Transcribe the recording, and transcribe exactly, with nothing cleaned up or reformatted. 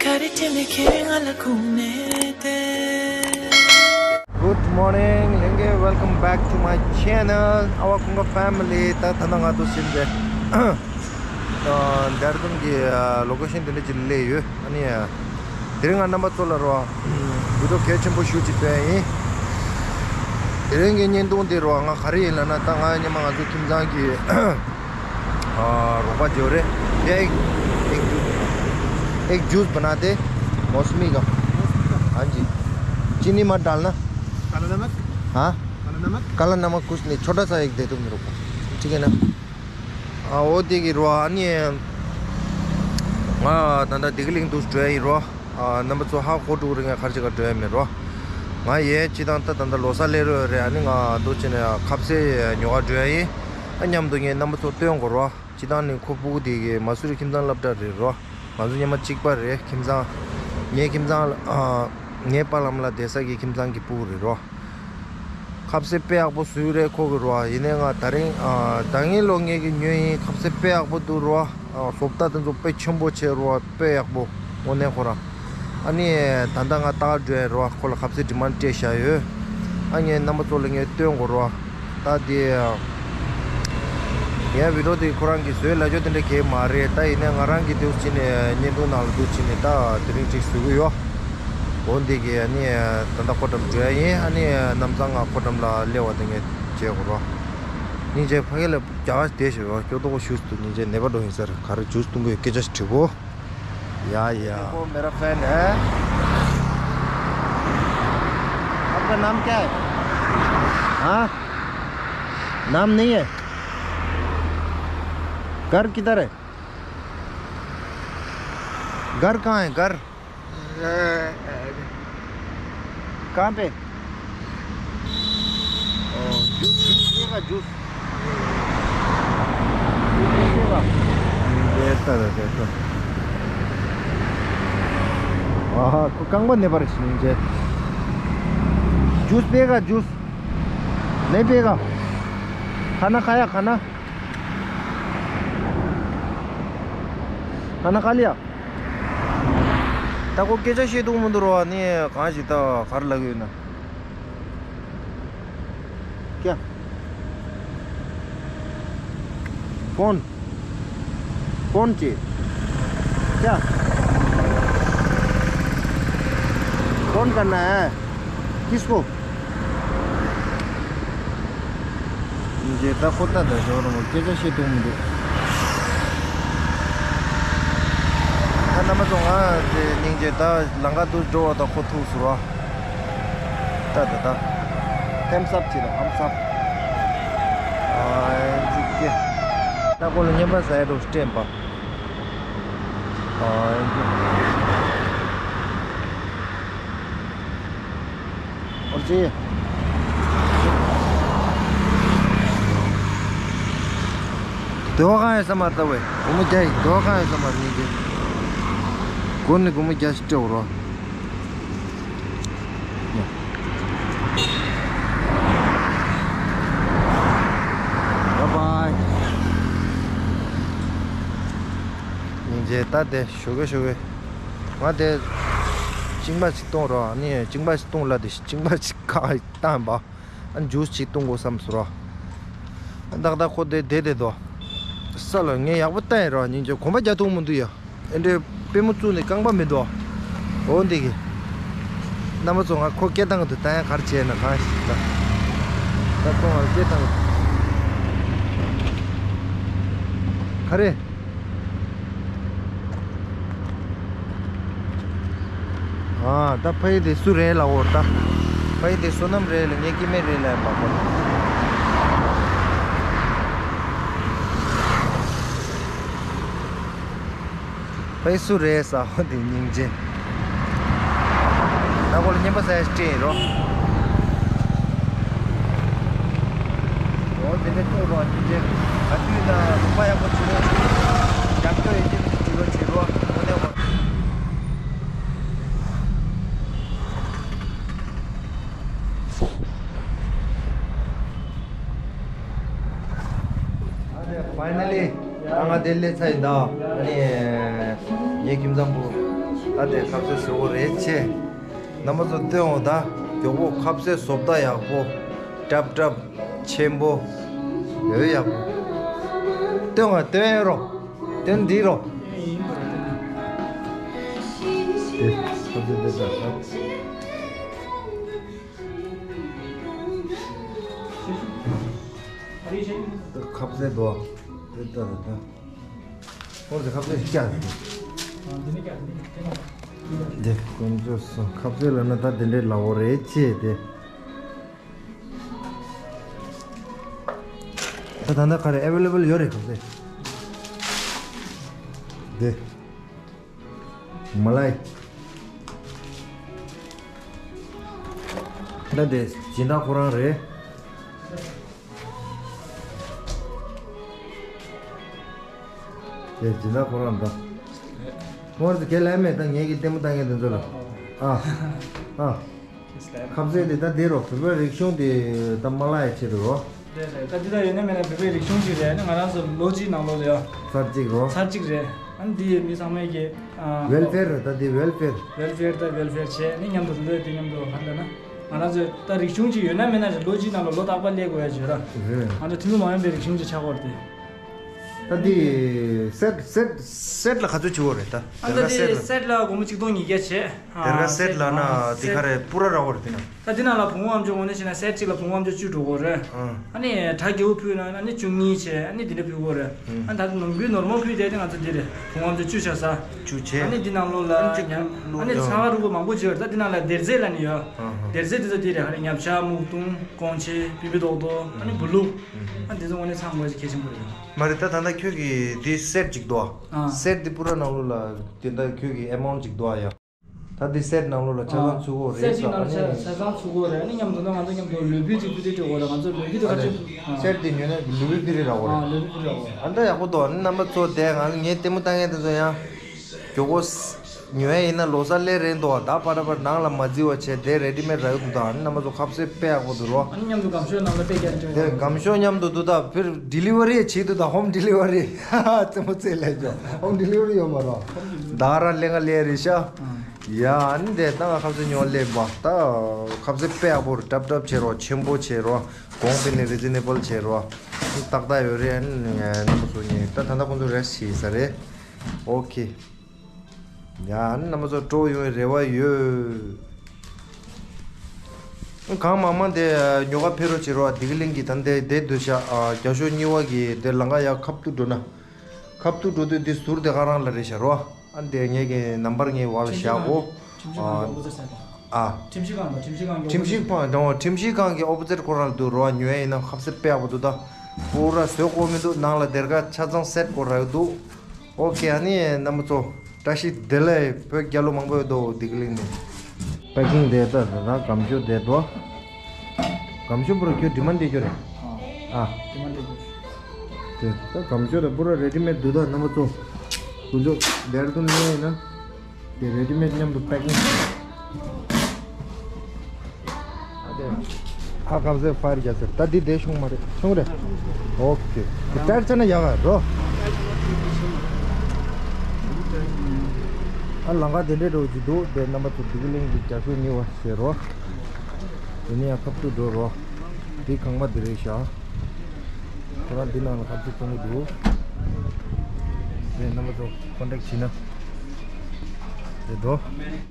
ག་རེ་དྲན་ནས་ཁྱེད་ང་ལ་ཁུངས་མེད་དེ། Good morning, ལྷན་རྒྱས། Welcome back to my channel, our Kunga family. ད་ད་ནང་ང་ཚོ་ཟིན་པའི་ཨ་ཌེ་ར་ཌུན་གྱི་ཨ་ལོ་ཀེ་ཤན་དེ་འདྲ་ཅིག་སླེབས་ཡོད། ཨ་ནི་ཨ་དེ་རིང་ང་རྣམ་པ་ཚོ་ལ་རོ་ཨ་བི་ཌི་ཡོ་གལ་ཆེན་པོ་ཞེ་པོ་ཅིག་སྟོན་ཡིན། དེ་རིང་གི་བརྙན་ཐུང་དེ་རོ་ང་ག་རེ་ཡིན་ལབ་ན། ད་ང་སྔོན་མ་ང་ཚོ་ཁྱིམ་ཚང་གི་ཨ་རོགས་པ་ཇོ་རེ། ये एक, एक जूस, एक जूस बना दे मौसमी का। हाँ जी। चीनी मत डालना। काला नमक। हाँ। काला नमक। काला नमक कुछ नहीं, छोटा सा एक दे दो मेरे को, ठीक है ना? ཨ་འོ་དེ་གི་རོ་ཨ་ནི་ང་ད་ལྟ་བདེ་སྐྱིད་གླིང་དུ་འགྲོ་ཡ་ཡིན་རོ། ཨ་རྣམ་པ་ཚོ་ཧ་གོ་འགྲོ་གི་རེད། ང་ག་རེ་བྱེད་ག་འགྲོ་ཡ་མེད་རོ། ང་ཡའི་སྤྱི་བཏང་ད་ད་ལྟ་ལོ་གསར་སླེབས་རོགས་རེད། ཨ་ནི་ང་འདུག་བྱས་ནས་ཁ་ཟས་ཉོ་ག་འགྲོ་ཡ་ཡིན། ཨ་མཉམ་དུ་ངས་རྣམ་པ་ཚོ་སྟོན་དགོས་རོ། སྤྱི་བཏང་ནི་ཁོ་སྤུ་གུ་དེ་གི་མ་སུ་རི་ཁྱིམ་ཚང་སློབ་གྲྭ་རེད་རོ། ང་ཚོ་སྔོན་མ་གཅིག་པ་རེད། ཁྱིམ་ཚང་། ངའི་ཁྱིམ་ཚང་ཨ་ངའི་པཱ་ལགས་མ་ལགས་བསྡད་ས་གི་ཁྱིམ་ཚང་གི་སྤུ་གུ་རེད་རོ། ཁ་ཟས་དཔེ་ཡག་པོ་བཟོས་རེད་ཁོ་གི་རོ། ཡིན་ནའི་ང་ད་རིང་ཨ་ད་ངའི་ལོ་ངེད་ཀྱི་ཉོས་ཡིན། ཁ་ཟས་དཔེ་ཡག་པོ་འདུག་རོ། ཨ་བཟོ་ལྟ་དེ་ཚོ་དཔེ་ཆེན་པོ་བྱས་རོ། དཔེ་ཡག་པོ། དངོས་གནས་ཁོ་རང་། ཨ་ནི་ད་ལྟ་ང་ལྟ་ག་འགྲོ་ཡ་རོ། ཁོ་ལ་ཁ་ཟས་ཌི་མཱན་ཌི་སྤྲད་བཞག་ཡོད། ཨ་ངས་རྣམ་པ་ཚོ་ལ་ངས་སྟོན་དགོས་རོ། ད་དེ་ངའི་བི་ཌི་ཡོ་དེ་ཁོ་རང་གིས་བཟོས་ལབ་རྒྱུ་དེ་འདྲ་གང་ཡང་མ་རེད། ད་ཡིན་ནའི་ང་རང་གིས་འདུག་བྱས་ནས་བརྙན་ཐུང་ནང་ལ་འདུག་བྱས་ནས་ད་དེ་རིང་ཅིག་བཟོ་གི་ཡོད། འོ་འདི་གི་ཨ་ནི་ད་ལྟ་ཁོ་འགྲམ་འགྲོ་ཡ་ཡིན། ཨ་ནི་ནམ་སང་ང་ཁོ་འགྲམ་ལ་སླེབས་པ་དེ་ངས་བྱེད་དགོས་རོ། སྙིང་རྗེ། ཕ་གི་ལ་རྒྱ་གར་བསྡད་ཤག་རོ། སྐྱོ་ཏོག་ཞུ་སུ་ཉིན་རྗེས་ནད་པ་འགྲོ་ཡིན་ཟེར། ག་རེ་ཇུས་འཐུང་གི་སྐད་ཆ་དྲི་བོ། या या। देखो मेरा फैन है। आपका नाम क्या है? हाँ? नाम नहीं है। घर किधर है? घर कहाँ है, घर? कहाँ पे? ओ, जूस, जूस पिएगा, जूस? जूस पिएगा? ये ऐसा रहता है, ऐसा। हाँ, को कांगबा ने बारिश नहीं जे। जूस पिएगा, जूस? नहीं पिएगा? खाना खाया, खाना? खाना खा लिया? ད་ཁོ་སྐད་ཆ་བཤད་ཐུབ་མི་འདུག་རོ། ནི་གང་ཞིག་ད་ག་རེ་ལབ་ཡོད་ན། क्या? फोन? फोन चाहिए? क्या? फोन करना है? किसको? སྙིང་རྗེ། ད་ཁོ་ལྟ་ད་ཞོར་རུ་སྐད་ཆ་བཤད་ཐུབ་མི་འདུག་ད་རྣམ་པ་ཚོ་ང་དེ་སྙིང་རྗེ། ད་ལམ་ཁ་དུ་འགྲོ་བ་ད་ཁོ་ཐུག་སོང་ར། ད་ད་ད། ཧམ་སབ་བྱེད་ད་ཧམ་སབ། ཨ་ཙི་ཀེ། ད་ཁོ་ལ་བརྙན་པར་ཟ་ཡ་འགྲོ་སྤྲད་པ། ཨ་ཙི། ཨོ་ཙི། དེ་བ་གང་ཡོད་ས་མ་ལྟ་བས། སྒོར་མོ་བརྒྱ་ཡིན། དེ་བ་གང་ཡོད་ས་མ་རྙེད་ཀྱི། སྒོར་ནས་སྒོར་མོ་བརྒྱ་ཞིག་སྤྲད་འོ་རོ། Bye bye. སྙིང་རྗེ། ད་དེ་ཞོགས་ཀས་ཞོགས་ཀས། ང་དེ་གཅིན་པ་ཞིག་བཏུང་རོགས། ཨ་ནི་གཅིན་པ་ཞིག་བཏུང་ལ་དེ་གཅིན་པ་ཞིག་ག་བཏང་བ། ཨ་ནི་ཇུས་ཞིག་བཏུང་དགོས་བསམ་སོང་རོགས། ཏག་ཏག་ཁོ་དེ་བསྡད་བསྡད་དོ། ས་ལ་ངས་ཡག་པོ་བལྟས་ཡིན་རོགས། སྙིང་རྗེ། གོམ་པ་རྒྱག་ཐུབ་མི་འདུག་ཡ། ཨེ་འདྲའི་པུས་མོ་བཙུགས་ནས་རྐང་པ་མི་འདུག་འོ་འདི་གི། རྣམ་པ་ཚོ་ང་ཁོ་སྐད་བཏང་གི་འདུག་ད་ཡང་ག་རེ་བྱས་ན་གང་ཞིག་ད། ད་ཁོ་ང་ལ་སྐད་བཏང་གི་འདུག་ག་རེ། ཨ་ད་ཕ་ཡི་དེ་སུ་རེད་ལ་འོ་ད། ཕ་ཡི་དེ་བསོད་ནམས་རེད་ལ་ངའི་སྐྱེ་དམན་རེད་ལ་མ་གོ། ཕ་ཡི་སུ་རེད་ས་འོ་དེ་སྙིང་རྗེ། ད་ཁོ་ལ་བརྙན་པར་ཟ་ཡ་ཞིག་སྤྲད་ཡིན་རོགས། འོ་དེ་འདྲ་ཐུག་རོགས་སྙིང་རྗེ། ག་དུས་ན་རོགས་པ་ཡག་པོ་བྱེད་རོགས་བྱེད། རྒྱབ་སྐྱོར་ཡོད་ཀྱི་མི་བྱེད་རོགས་བྱེད་རོགས་དངོས་གནས་ཧོ། Finally. ད་ང་དེ་སླེབས་ཚར་ཡིན་ད། ཨ་ནི་ངའི་ཁྱིམ་ཚང་བུ། ད་དེ་ཁ་ཟས་བཟོ་གི་རེད་ཆེ། རྣམ་པ་ཚོ་སྟོན་འོང་ད། མགྱོགས་པོ་ཁ་ཟས་བཟོ་ལྟ་ཡག་པོ། སྲབ་སྲབ། ཆེན་པོ། ཡོད་ཡག་པོ། སྟོན་ང་སྟོན་ཡོད་རོ། སྟོན་འདི་རོ། དེ་ཁ་ཟས་འདི་ལྟ་ད། ཁ་ཟས་དོ། དེ་ལྟ་རེད་ད། ཁོང་ཚོ་ཁ་ཟས་ཤ་རེད། འདི་ཁོང་ཚོ་སོ་ཁ་ཟས་ལབ་ན་ད་དེ་འདྲའི་ལབ་འོ་རེད་ཅེས་དེ། ད་ད་ལྟ་ག་རེ་ཨེ་ཝེ་ལེ་བལ་ཡོད་རེད་ཁ་ཟས། དེ། མ་ལའི། ད་དེ་སྦྱིན་བདག་ཁོ་རང་རེད། དེ་སྦྱིན་བདག་ཁོ་རང་འདྲ། ཁོང་ཚོ་ག་ལ་མེད་ད་ངེད་ཀྱི་ལྟད་མོ་ལྟ་མཁན་དེ་ཚོ་ལ། ཨ། ཨ། ཁ་ཟས་དེ་ད་དེ་རོ་བོད་པའི་རིག་གཞུང་དེ་ད་མ་ལའི་ཆེད་དུ་རོ། རེད་རེད། ད་འདི་ད་ཡོད་ན་མེད་ན་བོད་པའི་རིག་གཞུང་ཅིག་རེད། ཨ་ནི་ང་རང་ཚོ་ལོ་གཅིག་ནང་ལོགས་ལ་ཡོད། ཚར་གཅིག་རོ། ཚར་གཅིག་རེད། ཨ་ནི་འདི་ཡི་མི་ཚང་མས་ཀྱི་ཨ། ཝེལ་ཕེར་རེད་ད་འདི་ཝེལ་ཕེར། ཝེལ་ཕེར་ད་ཝེལ་ཕེར་བྱས་ནི་མཉམ་དུ་འདི་འདི་མཉམ་དུ་ཧ་ལས་ན། ང་རང་ཚོ་ད་རིག་གཞུང་ཅིག་ཡོད་ན་མེད་ན་རེད་ལོ་གཅིག་ནང་ལ་ལོ་རྟག་པར་སླེབས་དགོས་ཡ་ཅིག་ཡོད་ར། རེད། ང་ཚོ་ཐུན་མོང་མ་ཡིན་པའི་རིག་གཞུང་ཅིག་ཆགས་ཀྱི་ཡོད་རེད་དེ། ད་འདི་སེད་སེད་སེད་ལ་ག་ཚོད་བྱེད་དགོས་རེད་ད། ཨ་ད་སེད་འདི་ལ་སེད་ལ་སྒོར་མོ་ཆིག་སྟོང་ཉིས་བརྒྱ་བྱས། ཨ་དེར་ག་སེད་ལ་ན་སེད་དེ་ག་རེ་པུ་ར་ར་བོ་རེད་དེ་ན། ད་འདི་ནང་ལ་བུང་བ་ཨམ་ཅོག་འོ་ནས་བྱས་ན་སེད་གཅིག་ལ་བུང་བ་ཨམ་ཅོག་བཅུ་འགྲོ་གི་རེད། ཨ། ཨ་ནི་གྲ་རྒྱས་པོ་ཕུལ་ན་ཨ་ནི་བཅུ་གཉིས་བྱས་ཨ་ནི་འདི་འདྲ་ཕུལ་གི་རེད། ཨ་ནི་ད་ནམ་རྒྱུན་ནོར་མལ་ཕུལ་བསྡད་དེ་ང་ཚོ་འདི་རེད་བུང་བ་ཨམ་ཅོག་བཅུ་བྱ་ས། བཅུ་བྱས། ཨ་ནི་འདི་ནང་ལོགས་ལ་ཨ་ནི་ཉ་ཨ་ནི་ཚ་བ་རུ་བོ་མང་པོ་བྱས་རེད་ད་འདི་ནང་ལ་སྡེར་རྫས་ལ་ནི་ཡོད། སྡེར་རྫས་འདི་ཚོ་འདི་རེད་ཧ་རེ་ཉབ་ཆ་སྨུག་ཐུང་ཀོང་ཆེ་པི་པི་ཏོག་ཏོ་ཨ་ནི་བུ་ལུག་ཨ་འདི་ཚོ་དངོས་གནས་ཚང་དགོས་ཀྱི་གལ་ཆེན་པོ་རེད། མ་རེད་ད་ད་ལྟ་ཁྱོད་ཀྱིས་འདི་སེད་ཅིག་འདུག་ཨ། སེད་འདི་པུ་ར་ནང་ལོགས་ལ་དེ་འདྲ་ཁྱོད་ཀྱིས་ཨེ་མའུན་ཊི་ཅིག་འདུག་ཨ་ཡ། ད་འདི་སེད་ནང་ལོགས་ལ་ཆ་ཚང་ཚུད་ཀྱི་རེད་ས་ཨ་ནི། སེད་ཅིག་ནང་ལ་ཆ་ཆ་ཚང་ཚུད་ཀྱི་རེད་ཨ་ནི་མཉམ་དུ་ན་ང་ཚོ་མཉམ་དུ་ལུས་པོའི་ཅིག་ཕུད་དེ་སྤྲོད་དགོས་རེད་ང་ཚོ་ལུས་པོའི་དེ་ཨ་ཁ་ནི་ཅིག་ཨ། སེད་འདི་ཉོས་ན་ལུས་པོའི་ཕི་རི་རག་གི་རེད། ཨ་ལུས་པོའི་ཕི་རི་རག་གི་རེད། ཨ་ད་ཡག་པོ་འདུག་ཨ་ནི་རྣམ་པ་ཚོ་དེ་ང་ངའི་ལྟད་མོ་ལྟ་མཁན་དེ་ཚོ་ཡང་། མགྱོགས་པོ། ཉོ་ཡ་ཡིན་ན་ལོ་གསར་སླེབས་རན་འདུག་ཨ། ད་ཕར་ཕར་ནང་ལ་མ་བརྫི་བ་བྱས་དེ་རེ་ཌི་མེད་རག་གི་འདུག་ད་ཨ་ནི་རྣམ་པ་ཚོ་ཁ་ཟས་དཔེ་ཡག་པོ་འདུག་རོ། ཨ་ནི་མཉམ་དུ་སྒམ་ཤོས་ནང་ལ་དཔེ་རྒྱ་ཆེ་དེ་སྒམ་ཤོས་མཉམ་དུ་འདུག་ད་ཕིར་ཌི་ལི་ཝ་རི་བྱེད་འདུག་ད་ཧོམ་ཌི་ལི་ཝ་རི། ཧ་ཧ་རྩེད་མོ་རྩེ་ལས་ཅོ་ཧོམ་ཌི་ལི་ཝ་རི་ཡོད་མ་རོ། ད་ར་ལེ་ང་ལེ་རི་ཤ། ཡ་ཨ་ནི་དེ་ད་ང་ཁ་ཟས་ཉོ་སླེབས་པ་ད་ཁ་ཟས་དཔེ་ཡག་པོ་རེད་སྲབ་སྲབ་བྱེད་རོགས་ཆེན་པོ་བྱེད་རོགས་གོང་དེ་ནས་རི་ཛི་ནེ་བལ་བྱེད་རོགས་ཏག་ཏག་ཡོད་རེད། ཨ་ནི་རྣམ་པ་ཚོ་ངས་ད་ད་ལྟ་ཁོང་ཚོ་རེ་སི་ཊི་བྱེད་ས་རེད། ཨོ་ཁེ། ཡ་ཨ་ནི་རྣམ་པ་ཚོ་སྤྲོ་ཡོང་བའི་རེ་བ་ཡོད། གང་མང་མང་དེ་ཉོ་ག་ཕེབས་རོགས་བྱེད་རོགས་བདེ་སྐྱིད་གླིང་གི་ད་འདི་དེ་སྡོད་ཤག་རྒྱ་ཤོག་གཉིས་པ་གི་དེ་ལམ་ཁ་ཡར་ཁ་ཐུག་འགྲོ་ན། ཁ་ཐུག་འགྲོ་དུས་འདི་ཟུར་དེ་ག་རང་ལ་རེད་ཤག་རོ། ཨ་འདི་ངེད་ཀྱི་ནམ་བར་ངའི་འོག་ལ་བཞག་གོ་ཁྲིམས་ཞིབ་ཁང་གི་ཨོ་ཕི་སི་ཊར་ཟེར་དང་། ཨ། ཁྲིམས་ཞིབ་ཁང་དང་ཁྲིམས་ཞིབ་ཁང་གི་ཨོ་ཕི་སི་ཊར། ཁྲིམས་ཞིབ་ཁང་གི་ཨོ་ཕི་སི་ཊར་ཁོ་རང་ལ་འདུག་རོ། ཉོ་ཡ་ཡིན་ན་ཁ་ཟས་དཔེ་ཡག་པོ་འདུག་ད། པུ་ར་བཟོས་ཀྱི་མི་འདུག་ནང་ལ་སྡེར་ཁ་ཆ་ཚང་སེད་ཀྱི་རག་འདུག་ཨོ་ཁེ་ཨ་ནི་རྣམ་པ་ཚོ་བཀྲ་ཤིས་བདེ་ལེགས། བོད་རྒྱལ་ལོ་མང་པོ་ཡོད་དོ་བདེ་སྐྱིད་གླིང་ནས། པེ་ཀིང་དེ་ལྟ་ད་ད་སྒམ་ཤོས་དེ་དོ། སྒམ་ཤོས་པུ་ར་ཁྱོད་ཌི་མན་ཌི་རྒྱུ་རེད། ཨ། ཨ། ཌི་མན་ཌི་རྒྱུ། དེ་ད་སྒམ་ཤོས་དང་པུ་ར་རེ་ཌི་མེད་འདུག་ད་རྣམ་པ་ཚོ། དཀོན་མཆོག་དེར་དུ་ལེན་ཡིན་ན། དེ་རེ་ཌི་མེད་མཉམ་དུ་པེ་ཀིང་བྱས། ཨ་དེ། ཨ་ཁ་ཟས་ཕར་རྒྱ་ཟེར་ད་འདི་དེ་ཤོང་མ་རེད་ཤོང་རེད། ཨོ་ཁེ། དེ་ལྟར་བྱས་ན་ཡག་ག་རོ། ཨ་ལམ་ཁ་དེ་འདྲའི་འགྲོ་གི་འདུག་དེ་རྣམ་པ་ཚོ་བདེ་སྐྱིད་གླིང་གི་རྒྱ་ཤོག་གཉིས་པ་ཟེར་རོ། དེ་ནས་ཡང་ཁ་ཐུག་འགྲོ་རོ། དེ་ཁང་པ་འདི་རེད་ཤག་ཁོ་རང་འདི་ནང་ལ་ཁ་ཐུག་གཏོང་གི་འདུག་དེ་རྣམ་པ་ཚོ་ཀོན་ཊེག་བྱས་ན། དེ་འགྲོ།